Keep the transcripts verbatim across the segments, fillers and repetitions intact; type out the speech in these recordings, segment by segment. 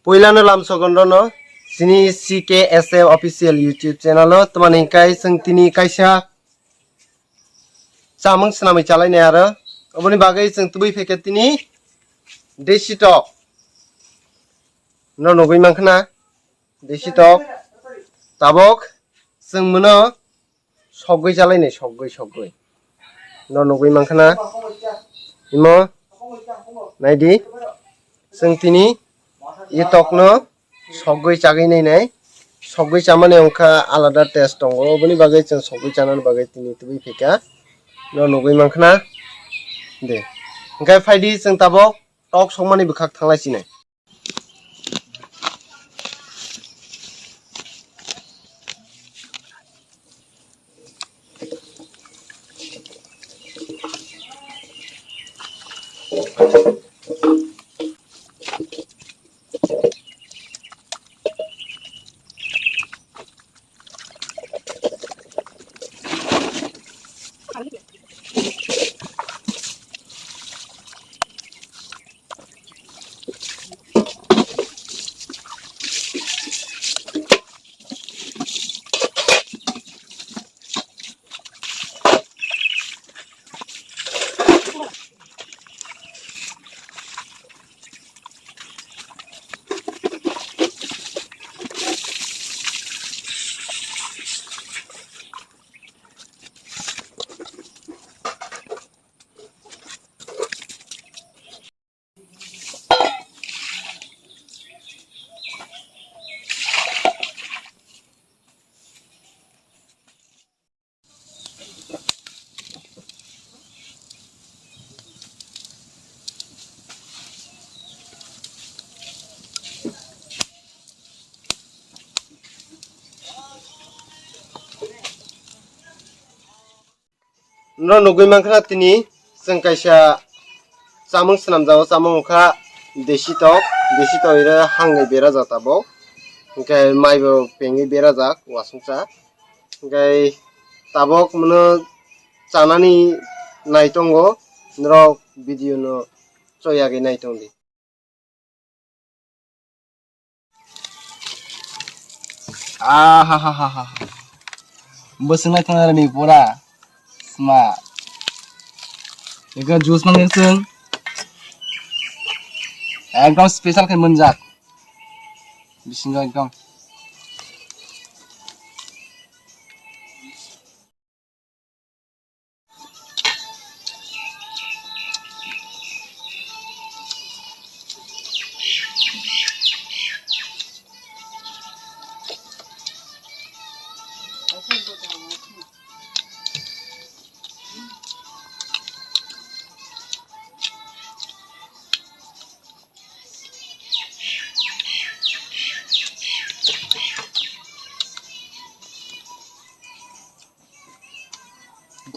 Puilano lamsogon rono chini C K S F official YouTube channel o twmani hwnkhe chwng tini kaisa chamung swnamwi chalainai aro oboni bagwi chwng tubui phaikha tini desi tok no nugwi mankhna desi tok tabok chwng mono sogwi chalainai sogwi sogwi no nugwi mankhna imo naidi chwng tini e tokno sogwi chagwi nainai sogwi chamani wngkha alada test tongo oboni bagwi chwng sogwi chanani bagwi tini tubui phaikha no nugwi mankhna de hwnkhe phaidi chwng tabok tok sokmani bwkhak thanglai sinai. Norok nugwi mankha tini chwng kaisa chamung swnamjago, chamung wngkha desi tok, desi tok iro hangwi berajak tabuk, hwnkhe maibo pengwi berajak uasuksa, hwnkhe tabuk mono chanani naitongo, norok video no choyagwi naitongdi. Ahahaha. Bwswk naithok ni pura. Sma. Ekdom juice manwi chwng. Ekdom special khe mwnjak. Bisingo ekdom.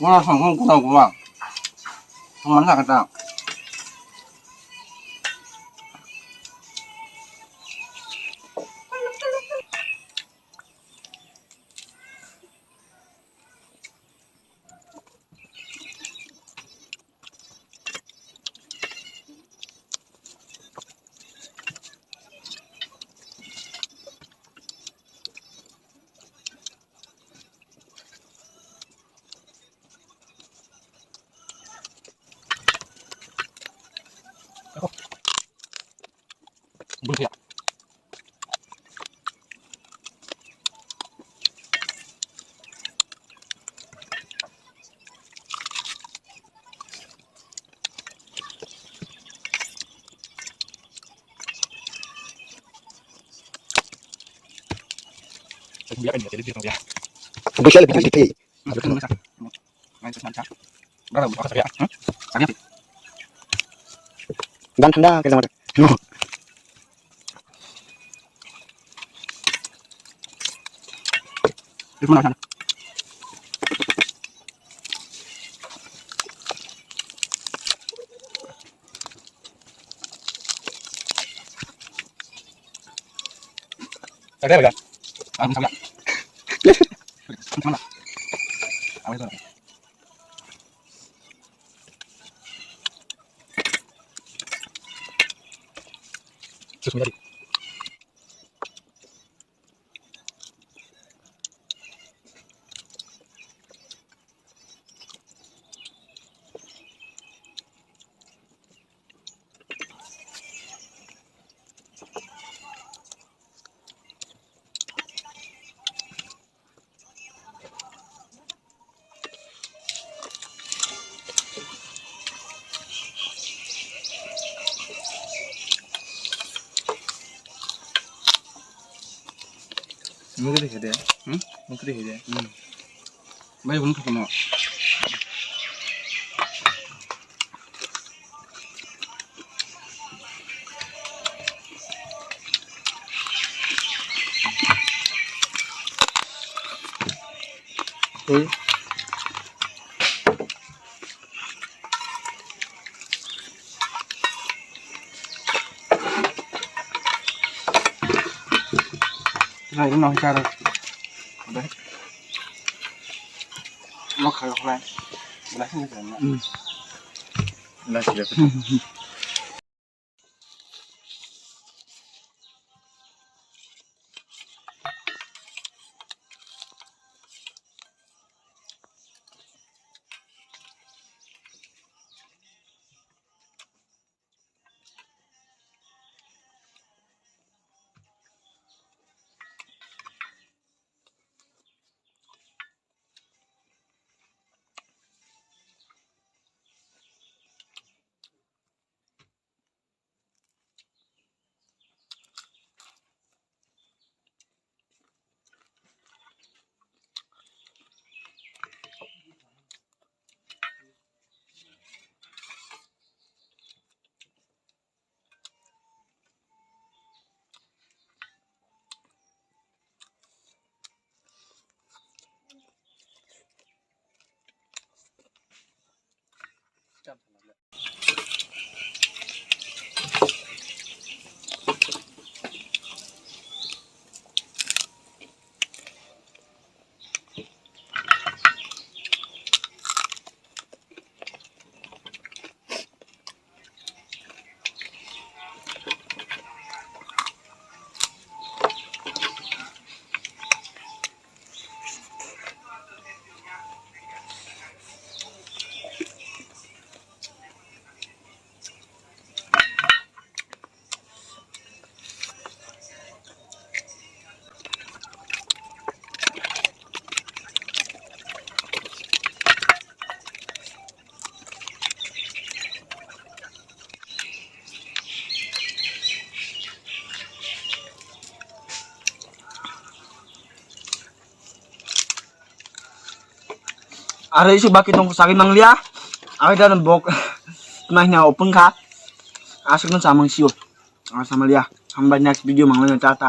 Guna song song guna guna. Song mana kata. Buiya ni jadi dia ya. Buiya lebih sedikit. Bukan macam. Main terus macam. Berapa buka saya? Hah? Tanya sih. Dan tanda ke sama. No. Itu mana sana? Ada apa? Anu sana. Sama. Apa itu? Mukri hede. Hmm? Mukri hede. Hmm. Bai, bunu thokno. Hmm. Rai no chara. Bai. Mo khayo khlai. Belai sini khlai na. Hmm. Belai sini. Hmm, hmm, hmm. Aro isu baki tong sagwi mangliya. Agwi dan bok nahina opung kha. Aswkno chamung sio. Aro samalia. Hambai next video manglai tata.